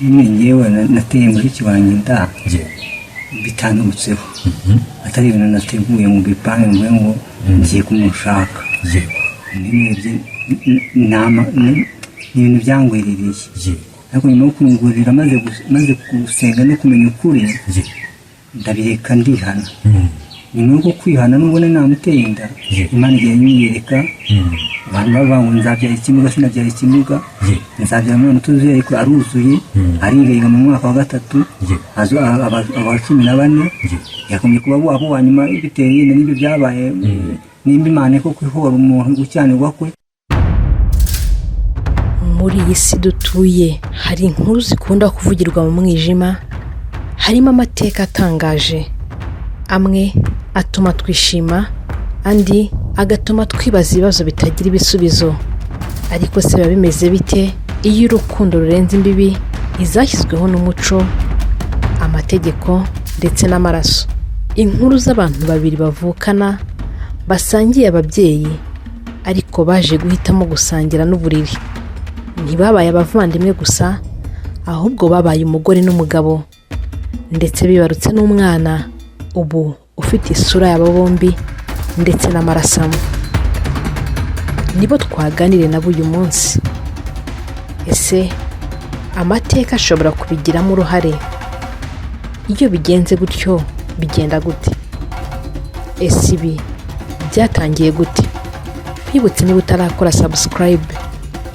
Nyine ngewe nateye mushiki wanjye inda Yego. Bitanturutseho, atari ibintu nateguye mu bipange mvuge ngo ngiye kumushaka. Nirebye ni ibintu byangwiririye. Ariko nyuma yo kungurira, maze gusenga no kumenya ukuri, ndabireka, ndihana. Nyuma yo kwihana, nubwo nari namuteye inda, Imana igiye inyiyereka. Abantu bavuga ngo nzabyara ikimuga, sinabyara ikimuga. Nzabyara umwana utuzuye, ariko aruzuye. Ariga, yiga mu mwaka wa gatatu. Aba 14. Yagombye kuba abo wa nyuma bitewe yenda n'ibyo byabaye, nimba Imana koko ihora umuntu gukiranirwa kwe. Muri iyi si dutuye hari inkuru zikunda kuvugirwa mu mwijima, harimo amateka atangaje, amwe atuma twishima, andi agatuma twibaza ibibazo bitagira ibisubizo. Ariko se biba bimeze bite iyo urukundo rurenze imbibi izashyizweho n'umuco, amategeko ndetse n'amaraso? Inkuru z'abantu babiri bavukana, basangiye ababyeyi, ariko baje guhitamo gusangira n'uburiri. Ntibabaye abavandimwe gusa, ahubwo babaye umugore n'umugabo, ndetse bibarutse n'umwana ubu ufite isura yabo bombi ndetse n'amaraso amwe. Nibo twaganiriye nabo uyu munsi. Ese amateka ashobora kubigiramo uruhare? Iyo bigenze gutyo bigenda gute? Ese ibi byatangiye gute? Nkwibutse, niba utarakora subscribe,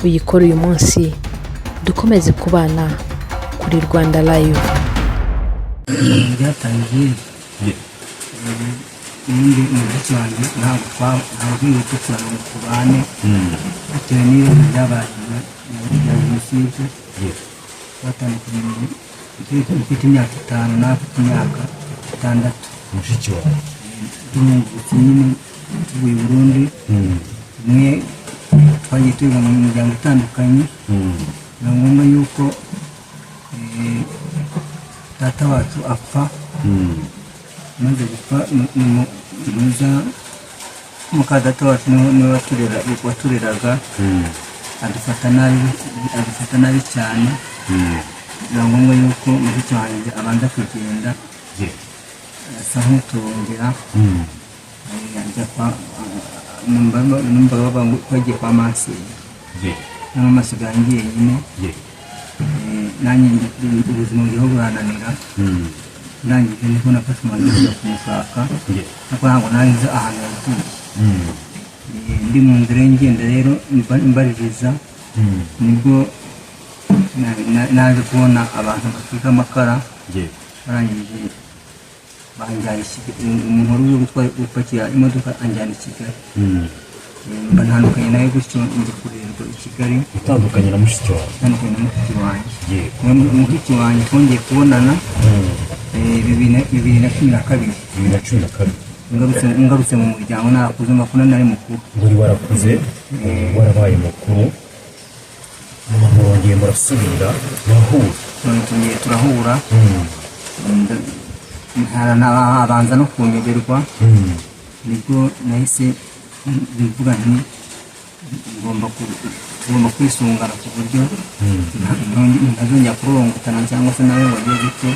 uyikore uyu munsi, dukomeze kubana kuri Rwanda Live. Byatangiye ubundi mushiki wanjye ntabwo twigeze dukurana ngo tubane, bitewe n'ibibazo byabaye nyuma ya jenoside. Twatandukanye mfite imyaka 5, nawe afite imyaka 6. Mushiki wawe? Duhungutse nyine, tuvuye i Burundi. Umwe twagiye tuba mu miryango itandukanye. Biba ngombwa yuko data wacu apfa. Amaze gupfa, muza muka data wacu niwe watureraga, adufata nabi, adufata nabi cyane. Biba ngombwa yuko mushiki wanjye abanza kugenda, asa nk'utubongera, ajya kwa, numva bavuga ngo ko yagiye kwa maseri, noneho nsigara njyenyine. Nanjye ubuzima buriho burananira. Ndangije niko nafashe umwanzuro wo kujya kumushaka, ariko ntabwo nari nzi ahantu yagiye. Ndi mu nzira y'ingendo rero, mbaririza, nibwo naje kubona abantu batwika amakara. Barangije banjyana i Kigali. Umuntu wari uri gupakira imodoka anjyana i Kigali. Mba ntandukanye nawe gutyo, njya kurererwa i Kigali. Utandukanye na mushiki wawe? Ntandukanye na mushiki wanjye. Mushiki wanjye twongeye kubonana 2012. 2012. Ngarutse mu muryango narakuze, mbakuna nari mukuru. Wari warakuze, warabaye mukuru, muba murongeye murasubira, murahura. None tugiye turahura. Abanza no kunyoberwa. Nibwo nahise mvuga nti tugomba kwisungana ku buryo ntazongera kurorongotana cyangwa se nawe ngo agire gute,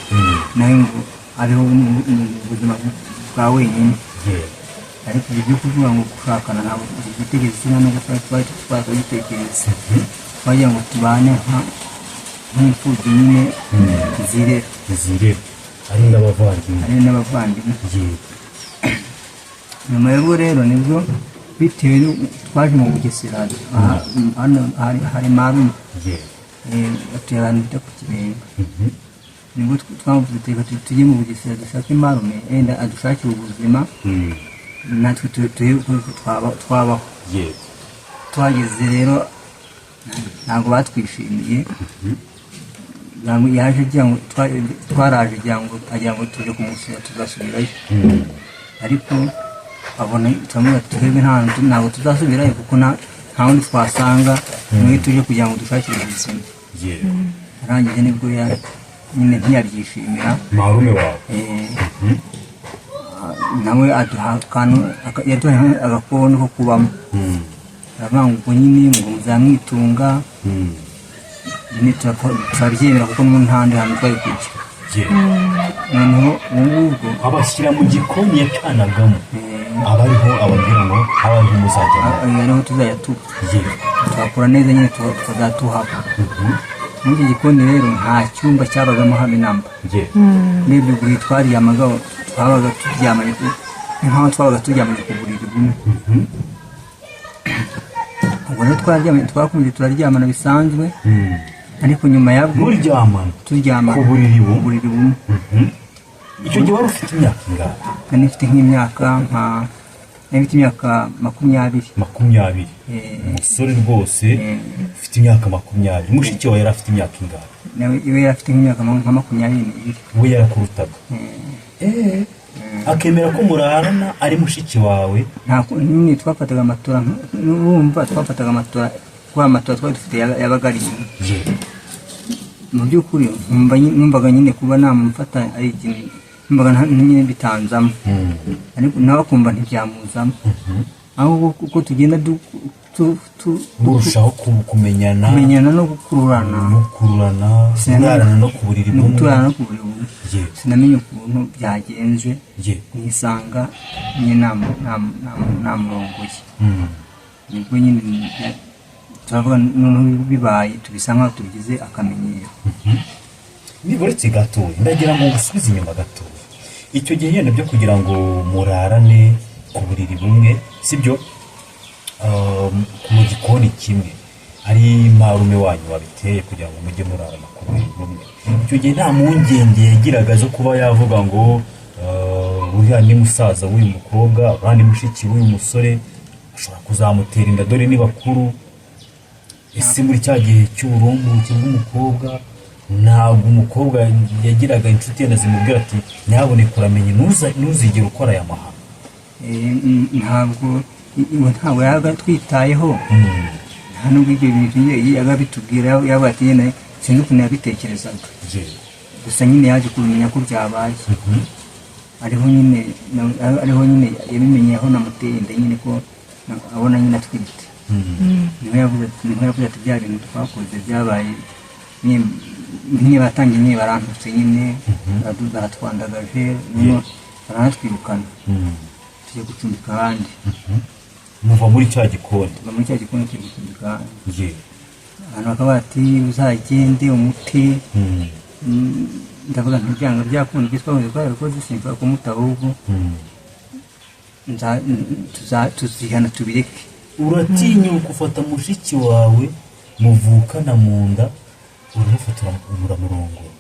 nawe ngo abeho mu buzima bwa wenyine. Ariko ibyo byo kuvuga ngo gushakana, ntabwo icyo gitekerezo kimwe n'ubwo twari twakagitekereza. Twagira ngo tubane nk'imfubyi nyine zirera. Zirera ari n'abavandimwe. Ari n'abavandimwe. Nyuma y'ubwo rero nibwo bitewe twaje mu Bugesera. Aha, hano hari marume. Batuye ahantu bita ku Kibenga. Nibwo twavuze tuti reka tujye mu Bugesera dushake marume, wenda adushakire ubuzima, natwe turebe uko twabaho. Tuhageze rero ntabwo batwishimiye. Yaje agira ngo twaraje agira ngo tuje kumusura tuzasubirayo, ariko abona turamubwira ati twebwe ntabwo tuzasubirayo kuko nta wundi twasanga, niwe tuje kugira ngo dushakire ubuzima. Arangije nibwo nyine ntiyabyishimira. Marume wawe? Nawe aduha akantu, yaduhaye agakono ko kubamo. Aravuga ngo ubwo nyine ngo muzamwitunga. Nyine turabyemera kuko n'ubu nta handi hantu twari kujya. Noneho ubu ngubwo Abashyira mu gikoni yacanagamo, aba ariho ababwira ngo aba ariho muzajya muba. Ariho tuzajya tuba, tuhakora neza nyine, tukazatuhaba. Muri iki gikoni rero nta cyumba cyabagamo habe namba. N'ibyo buriri twaryamaga, twabaga turyamanye ni nkaho twabaga turyamanye ku buriri bumwe. Ubwo rero twaryamanye, twakomeje turaryamana bisanzwe, ariko nyuma yabwo Muryamana turyamana ku buriri ku bumwe? buriri bumwe. Icyo gihe wari ufite imyaka ingahe? Nari mfite nk'imyaka nka, nari mfite imyaka 20. 20? Umusore rwose ufite imyaka 20. Mushiki wawe yari afite imyaka ingahe? Nawe iwe yari afite nk'imyaka nka 22. We yarakurutaga, akemera ko murarana ari mushiki wawe? Nta nyine twafataga amatora, urumva twafataga amatora kuko amatora twari dufite yabaga ari imwe. Mu by'ukuri numvaga nyine kuba namufata ari ikintu numvaga nyine bitanzamo, ariko nawe akumva ntibyamuzamo, ahubwo uko tugenda Murushaho kumenyana, kumenyana no gukururana, mukururana, murarana no ku buriri no bumwe. guturana no ku buriri bumwe. Sinamenye ukuntu byagenze, nisanga nyine namurongoye. Nibwo nyine turavuga noneho bibaye tubisa nkaho tubigize akamenyero. Niba uretse gatoya, ndagira ngo ngusubize inyuma gatoya. Icyo gihe yenda byo kugira ngo murarane ku buriri bumwe, sibyo, mu gikoni kimwe, ari marume wanyu wabiteye kugira ngo mujye murarana ku buriri bumwe, icyo gihe nta mpungenge yagiraga zo kuba yavuga ngo uriya ni musaza w'uyu mukobwa, uriya ni mushiki w'uyu musore, ashobora kuzamutera inda, dore ni bakuru? Ese muri cya gihe cy'uburumbuke bw'umukobwa, ntabwo umukobwa yagiraga inshuti yenda zimubwira ati: "Nyaboneka uramenye, ntuzigere ukora aya mahano"? Ntabwo iwe ntabwo yabaga twitayeho, nta nubwo ibyo bintu yabaga bitubwira. Yabaga ati nyine sinzi ukuntu yabitekerezaga, gusa nyine yaje kubimenya ko byabaye, ariho nyine yabimenye aho namuteye inda nyine, ko abona nyine atwite. Niho yavuze ati bya bintu twakoze byabaye nyine batangiye nyine barantutse nyine, baratwandagaje, noneho baranatwirukana, tujya gucumbika ahandi. Muva muri cya gikoni? Tuva muri cya gikoni, tujya gucumbika ahandi. Abantu bakaba bati uzagende umute. Ndavuga nti byanga byakunda, ibyo twakoze twarabikoze, sinshobora kumuta, ahubwo tuzihana tubireke. Uratinyuka ufata mushiki wawe muvukana mu nda, uramufata, uramurongora?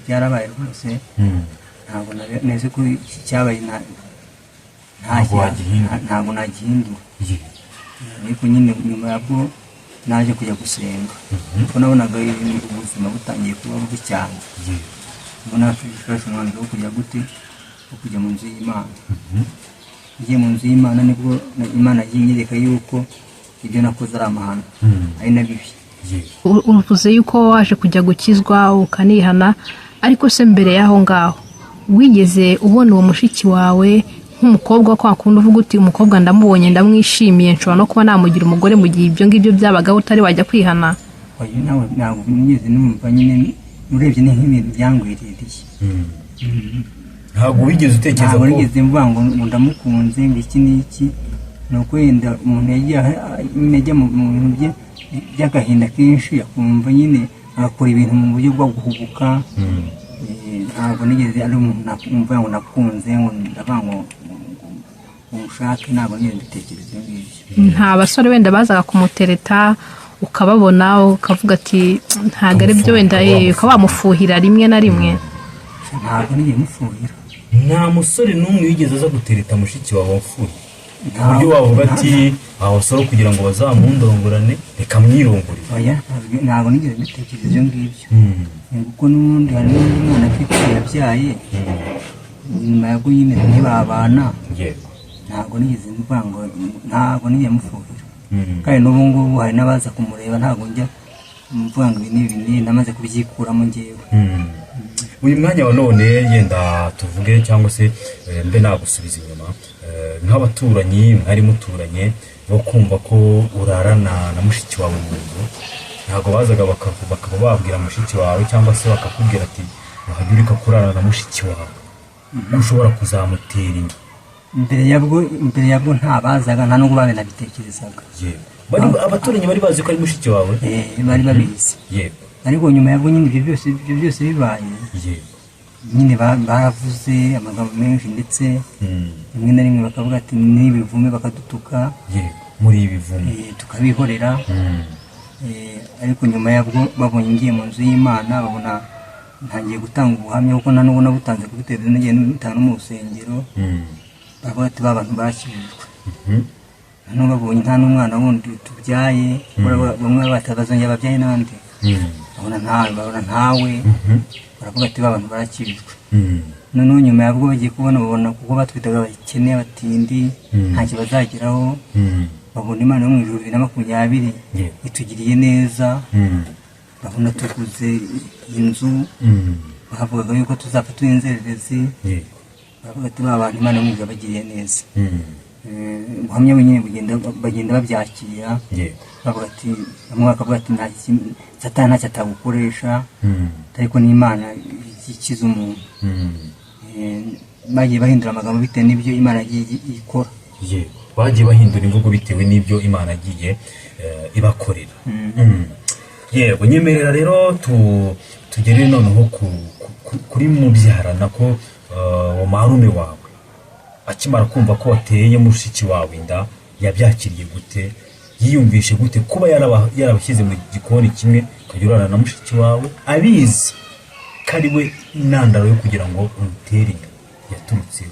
Byarabaye rwose. Ntabwo nzi ko iki cyabaye Ntabwo wagihindura. Ntabwo nagihindura. Ariko nyine nyuma yabwo naje kujya gusenga, kuko nabonaga ubuzima butangiye kuba bubi cyane. Mbona nafashe umwanzuro wo kujya gute, wo kujya mu nzu y'Imana. Ngiye mu nzu y'Imana nibwo Imana yagiye inyereka yuko ibyo nakoze ari amahano, ari na bibi. Uvuze yuko waje kujya gukizwa ukanihana, ariko se mbere y'aho ngaho wigeze ubona uwo mushiki wawe nk'umukobwa kwa kundi uvuga uti umukobwa ndamubonye, ndamwishimiye, nshobora no kuba namugira umugore, mu gihe ibyo ngibyo byabagaho utari wajya kwihana? Oya, nawe ntabwo nigeze numva nyine, urebye ni nk'ibintu byangwiririye. Ntabwo wigeze utekereza Ntabwo ko nigeze mvuga ngo ndamukunze, ngo iki n'iki. Ni uko wenda umuntu yagiye nyine ajya mu bintu bye by'agahinda kenshi, akumva nyine agakora ibintu mu buryo bwo guhubuka. Ntabwo nigeze ari umuntu nakumva ngo nakunze, ngo ndavuga ngo mushake, ntabwo nigeze mbitekereza ibyo ngibyo. Nta basore wenda bazaga kumutereta, ukababona ukavuga ati ntabwo ari byo wenda, ukaba wamufuhira rimwe na rimwe? Ntabwo nigeze mufuhira. Nta musore n'umwe wigeze aza gutereta mushiki wawe wapfuye, ku buryo wavuga ati aba basore kugira ngo bazamundongorane, reka mwirongorere? Oya, ntabwo nigeze mbitekereza ibyo ngibyo. Ni kuko n'ubundi hari n'undi mwana afite yabyaye nyuma yabwo nyine ntibabana. Ntabwo nigeze mvuga ngo, ntabwo nigeze mufuhira. Kandi n'ubu ngubu hari n'abaza kumureba, ntabwo njya mvuga ngo ibi ni ibi n'ibi, namaze kubyikuramo njyewe. Uyu mwanya wa none yenda tuvuge cyangwa se mbe nagusubiza inyuma, nk'abaturanyi mwari muturanye bo kumva ko urarana na mushiki wawe mu nzu. Ntabwo bazaga bakaba babwira mushiki wawe cyangwa se bakakubwira ati wajya ureka kurarana na mushiki wawe, ushobora kuzamutera inda? Mbere yabwo ntabazaga, nta nubwo babinabitekerezaga. Yego, abaturanyi bari bazi ko ari mushiki wawe? Bari babizi. Ariko nyuma yabwo nyine ibyo byose bibaye, nyine baravuze amagambo menshi, ndetse rimwe na rimwe bakavuga ati n'ibivume, bakadutuka. Yego, muri ibivume. Tukabihorera. Ariko nyuma yabwo babonye ngiye mu nzu y'Imana, babona ntangiye gutanga ubuhamya, kuko nta nubwo nabutanze kuri televiziyo, nagiye nutanga no mu rusengero. Baravuga ati ba bantu bakijijwe. Noneho babonye nta n'umwana wundi tubyaye, bamwe bazongera babyaye n'andi, babona ntawe, baravuga ati ba bantu barakijijwe. Noneho nyuma yabwo bagiye kubona, babona kuko batwitaga abakene, abatindi, ntacyo bazageraho, babona Imana yo mu ijuru 2020 itugiriye neza, babona tuguze inzu, bavugaga yuko tuzapfa turi inzererezi, baravuga ati ba bantu Imana yo mu ijuru yabagiriye neza. Ubuhamya wenyine bagenda babyakira, bavuga ati, bamwe bakavuga ati Satani ntacyo atagukoresha, ariko n'Imana ikiza umuntu. Bagiye bahindura amagambo bitewe n'ibyo Imana yagiye ikora. Yego, bagiye bahindura imvugo bitewe n'ibyo Imana yagiye ibakorera. Yego, nyemerera rero tugere noneho kuri mubyarana ko wa marume wawe akimara kumva ko wateye mushiki wawe inda, yabyakiriye gute? Yiyumvishe gute kuba yarabashyize mu gikoni kimwe ukajya urarana na mushiki wawe abizi ko ari we intandaro yo kugira ngo umutere inda yaturutseho?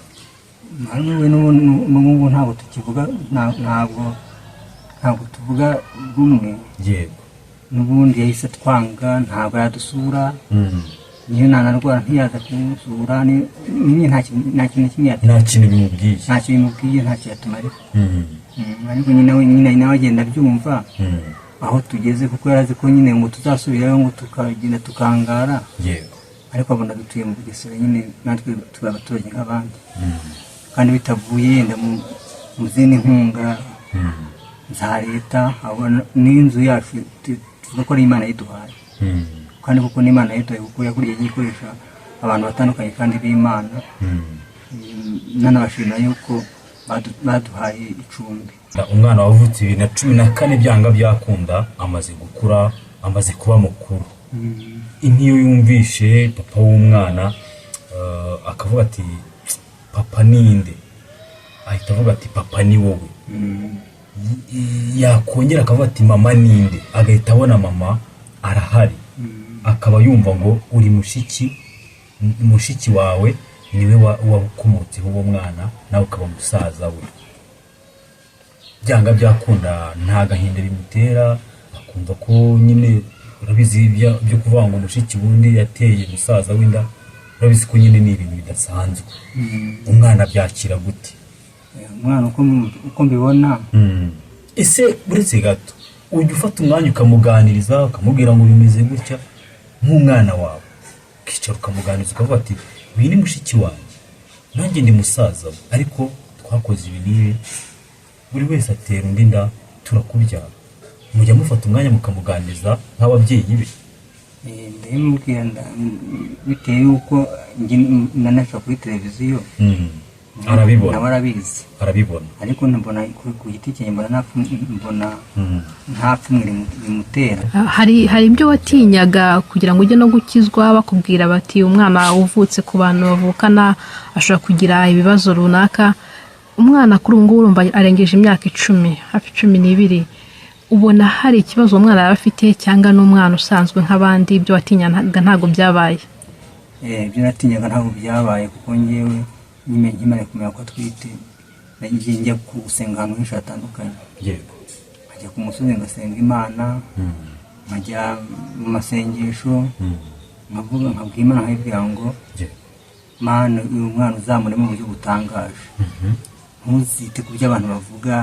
Marume we n'ubu ntabwo tukivuga, ntabwo tuvuga rumwe. N'ubundi yahise twanga, ntabwo yadusura, niyo nanarwara ntiyaza kumusura, nta kintu kimwe nta kintu bimubwiye, ntacyo bimubwiye, ntacyo yatumarira. Ariko nyine nawe agenda abyumva aho tugeze, kuko yari azi ko nyine ngo tuzasubirayo ngo tukagenda tukangara. Ariko abona dutuye mu Bugesera nyine, natwe tuba abaturage nk'abandi, kandi bitavuye yenda mu zindi nkunga za leta, n'inzu yacu tuvuga ko ari Imana yiduhaye, kandi kuko n'Imana yiduhaye, kuko yakuriye ikoresha abantu batandukanye kandi b'Imana. Nanabashimira yuko baduhaye icumbi. Umwana wavutse 2014 byanga byakunda amaze gukura, amaze kuba mukuru. Nk'iyo yumvishe papa w'umwana akavuga ati papa ninde, ahita avuga ati papa ni wowe. Yakongera akavuga ati mama ninde, agahita abona mama arahari, akaba yumva ngo uri mushiki wawe niwe wakomotseho uwo mwana, nawe ukaba musaza we. Byanga byakunda nta gahinda bimutera, akumva ko nyine urabizi byo kuvuga ngo mushiki wundi yateye musaza w'inda, urabizi ko nyine ni ibintu bidasanzwe. Umwana byakira gute? Umwana uko mbibona, Ese uretse gato ujya ufata umwanya ukamuganiriza, ukamubwira ngo bimeze gutya, nk'umwana wawe ukicara ukamuganiriza ukavuga ati uyu ni mushiki wanjye, nanjye ndi musaza we, ariko twakoze ibi n'ibi, buri wese atera undi nda, turakubyara. Mujya mufata umwanya mukamuganiriza nk'ababyeyi be? Ndabimubwira bitewe y'uko nanasha kuri televiziyo. Arabibona. Nawe arabizi. Arabibona. Ariko mbona ku giti cyanjye mbona nta pfunwe rimutera. Hari ibyo watinyaga kugira ngo ujye no gukizwa, bakubwira bati umwana uvutse ku bantu bavukana ashobora kugira ibibazo runaka. Umwana kuri ubu ngubu urumva arengeje imyaka 10, hafi 12, ubona hari ikibazo umwana yaba afite cyangwa n'umwana usanzwe nk'abandi? Ibyo watinyaga ntabwo byabaye? Ibyo natinyaga ntabwo byabaye, kuko ngewe nyine nkimara kumenya ko atwite nagiye njya gusenga ahantu henshi hatandukanye. Nkajya ku musozi ngasenga Imana, nkajya mu masengesho, nkavuga nkabwira Imana, nkayibwira ngo Mana, uyu mwana uzamuremo mu buryo butangaje, ntuzite ku byo abantu bavuga,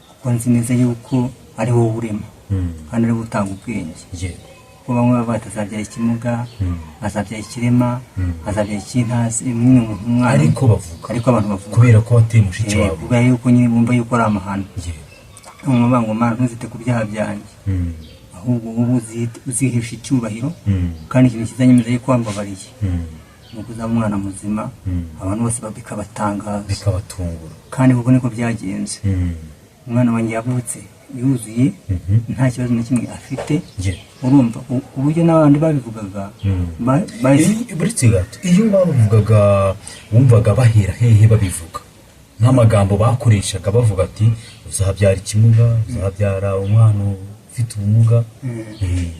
kuko nzi neza yuko ari wowe urema kandi ari wowe utanga ubwenge. Kuko bamwe baba batazabyara ikimuga, azabyara ikirema, azabyara ikintazi, umwana. Ariko bavuga. Ariko abantu bavuga. Kubera ko wateye mushiki wawe. Kubera yuko nyine bumva yuko ari amahano. Bamwe ngo Mana ntuzite ku byaha byanjye. Ahubwo wowe uzihesha icyubahiro, kandi ikintu kizanyemeza yuko wambabariye ni ukuzaba umwana muzima, abantu bose bikabatangaza, bikabatungura. Kandi kuko niko byagenze. Umwana wanjye yavutse yuzuye, nta kibazo na kimwe afite. Urumva uburyo n'abandi babivugaga, Buretse gato, iyo babivugaga wumvaga bahera hehe babivuga? Nk'amagambo bakoreshaga bavuga ati uzabyara ikimuga, uzabyara umwana ufite ubumuga.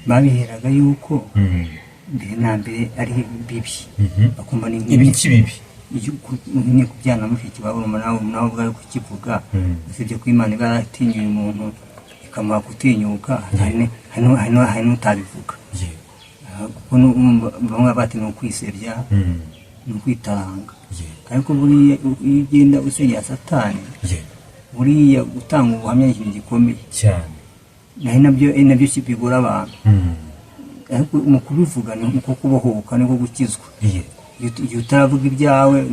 Babiheraga yuko mbere na mbere ari bibi, bakumva ni Ibiki bibi? Ni kubyana mushiki wawe, nawe ubwawe kukivuga, usibye ko Imana iba yaratinyuye umuntu ikamuha gutinyuka, hari n'utabivuga. Kuko bamwe bati ni ukwisebya, ni ukwitaranga. Ariko buriya iyo ugenda usengera Satani, buriya gutanga ubuhamya ni ikintu gikomeye cyane, naho nabyo bigora abantu. Ariko mu kubivuga ni uko kubohoka, niko gukizwa. Igihe utaravuga ibyawe,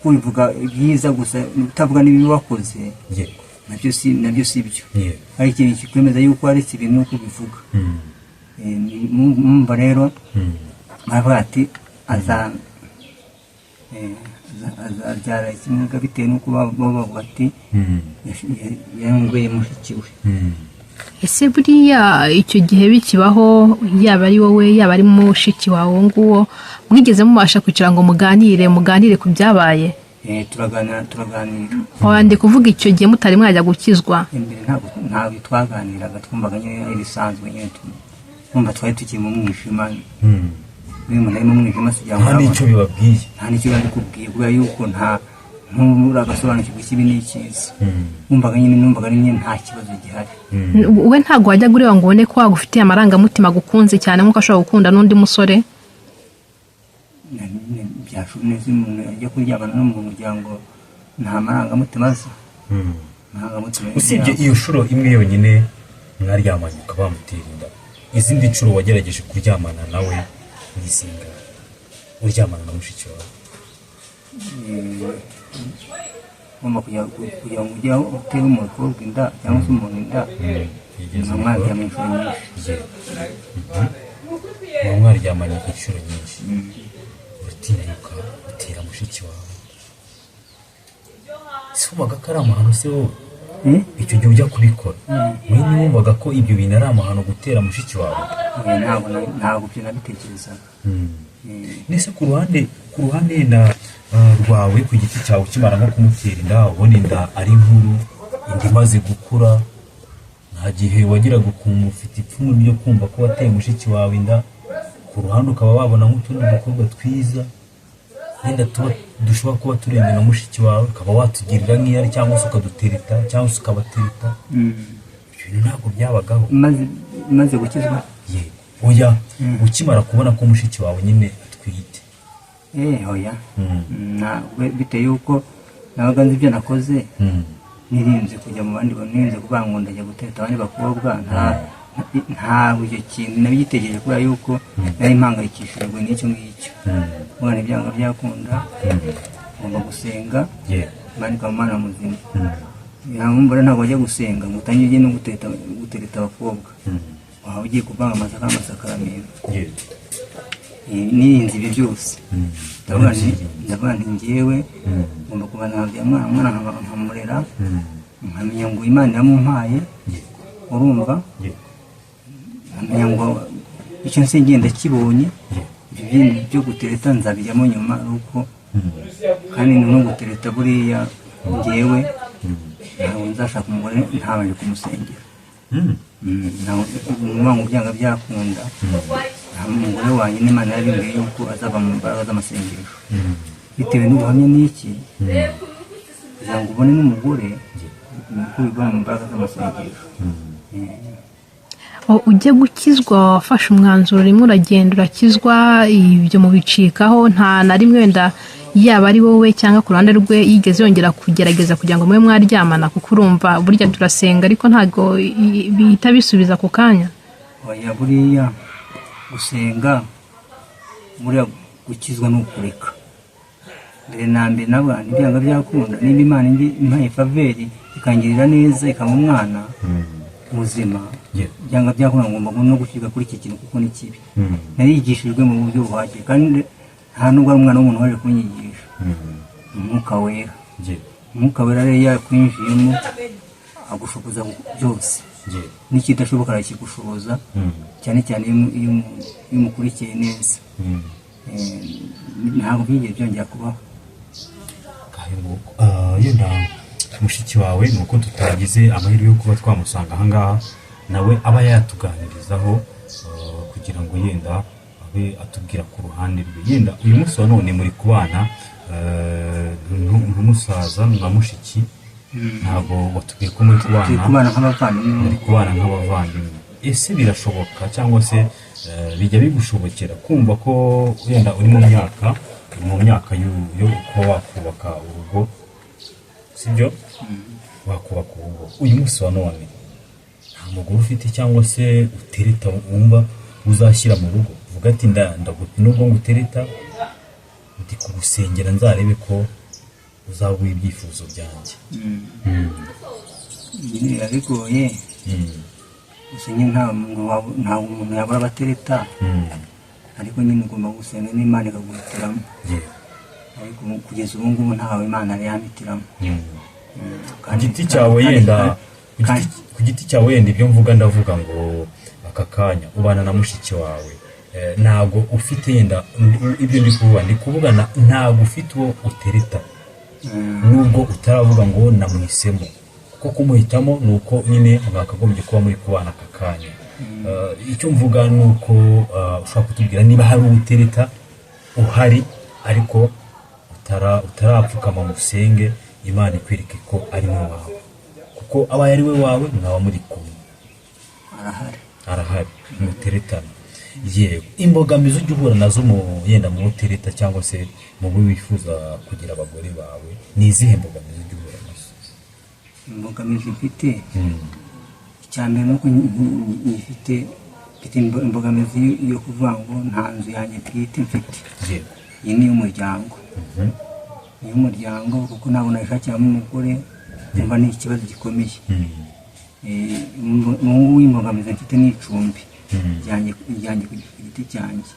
kubivuga ibyiza gusa, utavuga n'ibibi wakoze, nabyo si byo. Hari ikintu kikwemeza yuko waretse ibintu nuko ubivuga. Mwumva rero baravuga ati azabyara ikimuga, bitewe n'uko bavuga ati yarongoye mushiki we. Ese buriya icyo gihe bikibaho, yaba ari wowe, yaba ari mushiki wawe uwo nguwo, mwigeze mubasha kugira ngo muganire ku byabaye? Turaganira. Ndi kuvuga icyo gihe mutari mwajya gukizwa. Imbere ntabwo twaganiraga, twumvaga nyine ari ibisanzwe nyine, twumva twari tukiri mu mwijima. Iyo umuntu ari mu mwijima sigira ngo nta n'icyo bibabwiye, nta n'icyo babikubwiye, kubera yuko nta nturaagasobanukirwa ikibi n'icyiza. Wumvaga nyine, numvaga nyine nta kibazo gihari. We ntabwo wajya ureba ngo ubone ko wagufitiye amarangamutima agukunze cyane nk'uko ashobora gukunda n'undi musore? Byashoboye umuntu ajya kuryamana n'umuntu kugira ngo nta marangamutima aza. Usibye iyo nshuro imwe yonyine mwaryamanye ukaba wamutera inda, izindi nshuro wagerageje kuryamana nawe n'izinga uryamana na mushiki wawe? Ugomba kugira ngo ujye utere umukobwa inda cyangwa se umuntu inda, mwaryamanye inshuro nyinshi. Mwaryamanye inshuro nyinshi, uratinyuka utera mushiki wawe. Si wumvaga ko ari amahano se wowe icyo gihe ujya kubikora? Wowe ntiwumvaga ko ibyo bintu ari amahano gutera mushiki wawe? Ntabwo ibyo nabitekerezaga. Nese ku ruhande rwawe ku giti cyawe, ukimara nko kumutera inda, ubona inda ari nkuru, inda imaze gukura, nta gihe wagiraga ukumva ufite ipfunwe ryo kumva ko wateye mushiki wawe inda? Ku ruhande ukaba wabona nk'utundi dukobwa twiza wenda tuba dushobora kuba turenze na mushiki wawe, ukaba watugirira nk'iyari, cyangwa se ukadutereta, cyangwa se ukabatereta. Ibyo bintu ntabwo byabagaho? Maze gukizwa? Yego. Oya, ukimara kubona ko mushiki wawe nyine atwite. Oya, bitewe yuko nabaga nzi ibyo nakoze, nirinze kujya mu bandi, nirinze kuvuga ngo ndajya gutereta abandi bakobwa. Ntabwo icyo kintu nabigitegereje, kubera yuko nari mpangayikishijwe n'icyo ngicyo. Umwana ibyanga byakunda, ngomba gusenga, Imana ikaba umwana muzima. Ntabwo ntabwo wajya gusenga ngo utangire ujye no gutereta abakobwa, waba ugiye kuvanga amasaka n'amasakaramentu. Nirinze ibyo byose, ndavuga nti ngewe ngomba kubanza nkabya umwana nkamurera, nkamenya ngo Imana iramumpaye, urumva, nkamenya ngo icyo nsengeye ndakibonye. Ibyo bindi byo gutereta nzabijyamo nyuma, uko kandi no gutereta buriya ngewe ntabwo nzashaka umugore ntabanje kumusengera. Ntabwo byanga byakunda, umugore wanjye n'Imana yari yuko azava mu mbaraga z'amasengesho, bitewe n'ubuhamya n'iki, kugira ngo ubone n'umugore nuko biva mu mbaraga z'amasengesho. Ujye gukizwa wafashe umwanzuro rimwe uragenda urakizwa, ibyo mubicikaho, nta na rimwe wenda yaba ari wowe cyangwa ku ruhande rwe yigeze yongera kugerageza kugira ngo mube mwaryamana? Kuko urumva burya turasenga ariko ntabwo bihita bisubiza ako kanya. Oya, buriya gusenga, buriya gukizwa ni ukureka mbere na mbere n'abantu ibyanga byakunda. Niba Imana impaye faveri ikangirira neza ikaba umwana, muzima, byanga byakunda ngomba no gucika kuri iki kintu kuko ni kibi. Narigishijwe mu buryo buhagije, kandi nta nubwo ari umwana w'umuntu waje kunyigisha. Umwuka Wera. Umwuka Wera rero yakwinjiyemo agushoboza byose, n'ikidashoboka arakigushoboza, cyane cyane iyo umukurikiye neza. Ntabwo byigeze byongera kubaho. Ngayo nguko. Yenda mushiki wawe ni uko tutagize amahirwe yo kuba twamusanga ahangaha, nawe aba yatuganirizaho, kugira ngo yenda abe atubwira ku ruhande rwe. Yenda uyu munsi wa none muri kubana, nka musaza na mushiki, ntabwo watubwiye ko muri Turi kubana. kubana nk'abavandimwe. Muri kubana nk'abavandimwe. Ese birashoboka cyangwa se bijya bigushobokera kumva ko wenda uri mu myaka yo kuba wakubaka urugo, sibyo? Wakubaka urugo uyu munsi wa none nta mugore ufite cyangwa se utereta wumva uzashyira mu rugo, uvuga ati nubwo ngutereta, ndi kugusengera nzarebe ko uzaguha ibyifuzo byanjye? Nyine biba bigoye. Gusa nyine ntabwo umuntu yabura abatereta, ariko nyine ugomba gusenga n'Imana ikaguhitiramo. Ariko kugeza ubu ngubu ntawe Imana yari yampitiramo. Ku giti cyawe yenda, ku giti cyawe yenda, ibyo mvuga, ndavuga ngo aka kanya ubana na mushiki wawe, ntabwo ufite yenda ibyo ndi kuvuga, ndi kuvuga ntabwo ufite uwo utereta, nubwo utaravuga ngo namuhisemo, kuko kumuhitamo ni uko nyine mwakagombye kuba muri kubana aka kanya. Icyo mvuga ni uko ushobora kutubwira niba hari uwo utereta uhari, ariko utarapfukama ngo usenge Imana ikwereke ko ari we wawe, kuko abaye ari we wawe mwaba muri kumwe. Arahari. Arahari muteretana. Yego, imbogamizi ujya uhura nazo mu yenda mu butereta cyangwa se mu bo wifuza kugira abagore bawe, ni izihe mbogamizi ujya uhura nazo? Imbogamizi mfite, icya mbere ni uko nyifite, mfite imbogamizi yo kuvuga ngo nta nzu yanjye bwite mfite. Iyi ni iy'umuryango, ni iy'umuryango, kuko ntabwo nayishakiramo umugore, numva ni ikibazo gikomeye. Ubu ngubu imbogamizi mfite ni icumbi ryanjye ku giti cyanjye.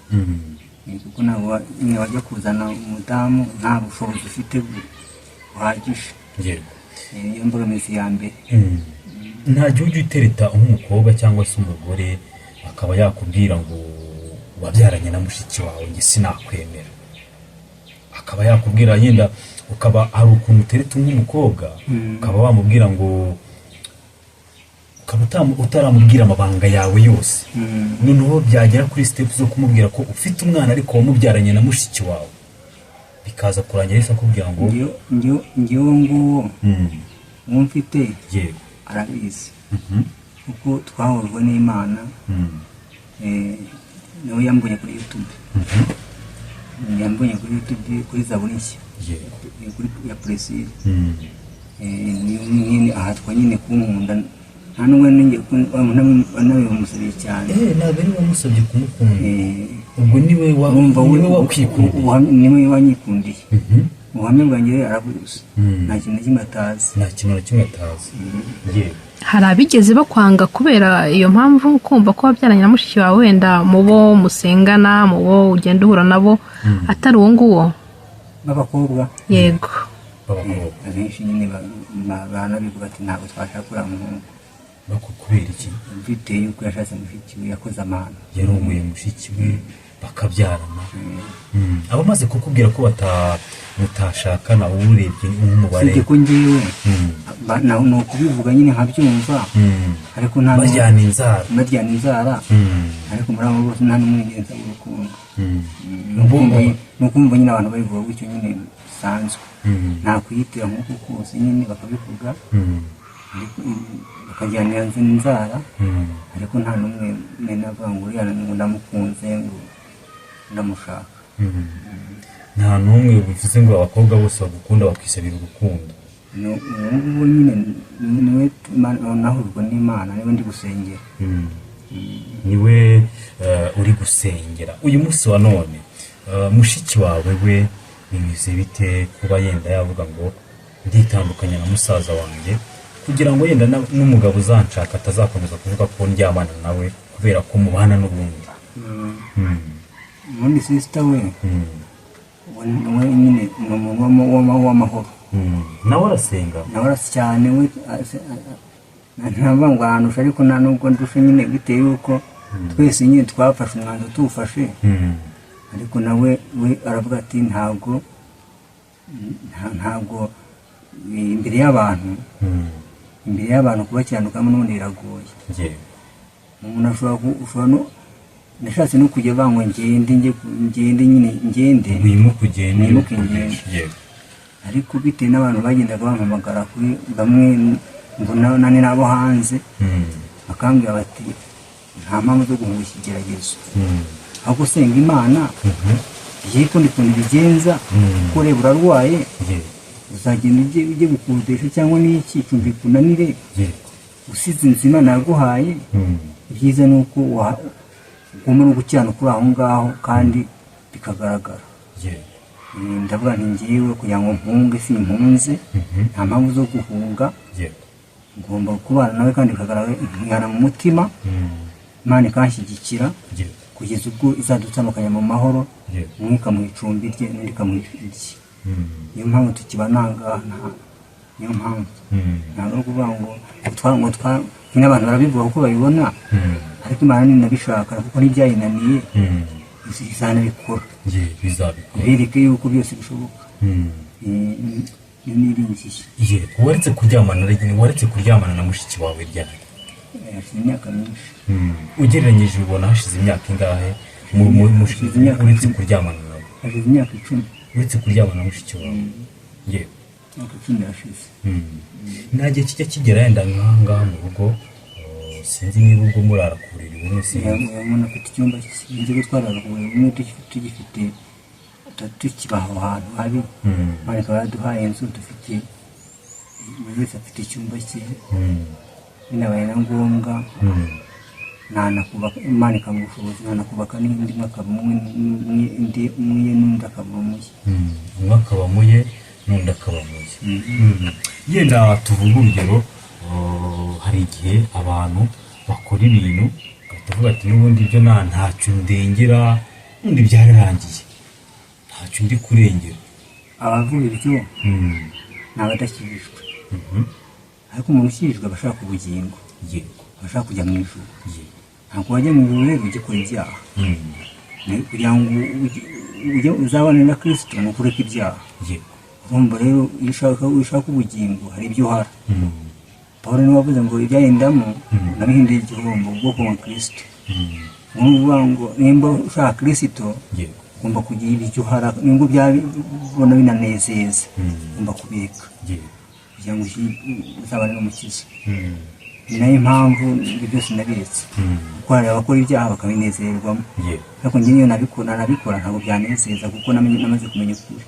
Kuko ntabwo nyine wajya kuzana umudamu nta bushobozi ufite buhagije. Niyo mbogamizi ya mbere. Nta gihe ujya utereta nk'umukobwa cyangwa se umugore akaba yakubwira ngo wabyaranye na mushiki wawe, njye sinakwemera, akaba yakubwira yenda ukaba hari ukuntu utereta nk'umukobwa, ukaba wamubwira ngo ukaba utaramubwira amabanga yawe yose, noneho byagera kuri step zo kumubwira ko ufite umwana ariko wamubyaranye na mushiki wawe, bikaza kurangira yahise akubwira ngo Njyewe nguwo uwo mfite arabizi, kuko twahujwe n'Imana. Nawe yambonye kuri YouTube, yambonye kuri YouTube kuri Zaburi Nshya, kuri ya Priscille. Niyo nyine ahatwa nyine kunkunda, nta nubwo ninjye nabimusabye cyane. Ntabwo ari wamusabye kumukunda? Ubwo niwe wa Urumva we niwe wakwikundiye? Niwe wanyikundiye. Ubuhamya bwanjye rero arabuzi, nta kintu na kimwe atazi. Nta kintu na kimwe atazi, yego. Hari abigeze bakwanga kubera iyo mpamvu, kumva ko wabyaranye na mushiki wawe, wenda mu bo musengana, mu bo ugenda uhura nabo, atari uwo nguwo? B'abakobwa? Yego. B'abakobwa. Abenshi nyine baranabivuga ati ntabwo twashaka uriya muhungu. Kubera iki? Bitewe yuko yashatse mushiki we, yakoze amahano. Yarongoye mushiki we bakabyarana. Abamaze kukubwira ko mutashakana, uba urebye nk'umubare? Usibye ko njyewe ni ukubivuga nyine nkabyumva, ariko nta Baryana inzara. Baryana inzara. Ariko muri abo bose nta n'umwe ngenza urukundo. Ni ukumva nyine abantu babivuga gutyo nyine bisanzwe, nta kuyitira nk'uko kose nyine bakabivuga, ariko, bakajyanira inzara, ariko nta n'umwe mena avuga ngo uriya ngo ndamukunze, ngo ndamushaka. Nta n'umwe bivuze ngo abakobwa bose bagukunda bakwisabira urukundo? Ubu ngubu nyine niwe nahujwe n'Imana, niwe ndi gusengera. Niwe uri gusengera uyu munsi wa none. Mushiki wawe we bimeze bite, kuba yenda yavuga ngo nditandukanya na musaza wanjye kugira ngo Kugira ngo yenda n'umugabo uzanshaka atazakomeza kuvuga ko ndyamana nawe kubera ko mubana n'ubundi. Ubundi sister we we nyine ni umuntu w'amahoro. Nawe arasenga? Nawe arasa cyane we, ntavuga ngo ahandusha, ariko nta nubwo ndusha nyine, bitewe yuko twese nyine twafashe umwanzuro tuwufashe. Ariko nawe we aravuga ati ntabwo imbere y'abantu, imbere y'abantu kubakiranukamo n'ubundi biragoye. Umuntu ashobora no nashatse no kujya bangwa ngende ngende nyine ngende. Wimuke ugende. Wimuke ngende. Ariko bitewe n'abantu bagendaga bampamagara kuri bamwe mbona nani n'abo hanze, bakambwira bati nta mpamvu zo guhunga ikigeragezo, ahubwo usenga Imana igihe ukundi kuntu ibigenza, kuko ureba urarwaye, uzagenda ujye gukodesha cyangwa n'iki, icumbi kunanire, usize inzu Imana yaguhaye. Ibyiza ni uko ugomba no gukiranuka uri aho ngaho kandi bikagaragara. Ndavuga nti ngewe kugira ngo mpunge simpunze, nta mpamvu zo guhunga, ngomba kubana nawe kandi bikagaragara, nkihana mu mutima, Imana ikanshyigikira kugeza ubwo izadutandukanya mu mahoro, umwe ikamuha icumbi rye n'undi ikamuha irye. Niyo mpamvu tukibana aha ngaha, niyo mpamvu ntabwo ari ukuvuga ngo nyine abantu barabivuga kuko babibona, ariko Imana ninabishaka kuko ntibyayinaniye, izanabikora. Bizabikora. Bereke yuko byose bishoboka. Niyo niringiye. Waretse kuryamana na mushiki wawe ryari? Hashize imyaka myinshi. Ugereranyije ubona hashize imyaka ingahe Hashize imyaka uretse 10. kuryamana nawe? Hashize imyaka 10. Uretse kuryamana na mushiki wawe. Yego. Imyaka 10 yashize. Nta gihe kijya kigera yenda nk'aha ngaha mu rugo, sinzi niba ubwo murara ku buriri bumwe, sinzi. Umuntu afite icyumba sinzi ko twarara ku buriri bumwe tugifite tukiba aho hantu habi. Imana ikaba yaraduhaye inzu, dufite buri wese afite icyumba cye. Binabaye na ngombwa, Imana ikamuha ubushobozi ntanakubaka n'indi, umwe akaba umwe indi umwe n'undi akaba umuye. Umwe akaba muye n'undi akaba muye. Yenda tuvuge urugero, hari igihe abantu bakora ibintu ugahita uvuga ati n'ubundi ibyo ntacyo ndengera, n'ubundi byararangiye ntacyo ndi kurengera. Abavuga ibyo ni abadakijijwe, ariko umuntu ukijijwe aba ashaka ubugingo, aba ashaka kujya mu ijuru. Ntabwo wajya mu ijuru rero ujye ukora ibyaha. Kugira ngo uzabane na Kristo ni ukureka ibyaha. Urumva rero iyo ushaka ubugingo hari ibyo uhara. Pawulo niwe wavuze ngo ibyayendamo nabihinduye igihombo ubwoko bwa Kristo. Ni ukuvuga ngo nimba ushaka Kristo ugomba kugira ibyo uhara, nubwo byabona binanezeza, ugomba kubireka kugira ngo uzabane n'Umukiza. Ni nayo mpamvu ibyo byose nabiretse, kuko hari abakora ibyaha bakabinezererwamo, ariko njye niyo nabikora ntabwo byanezeza kuko namaze kumenya ukuri.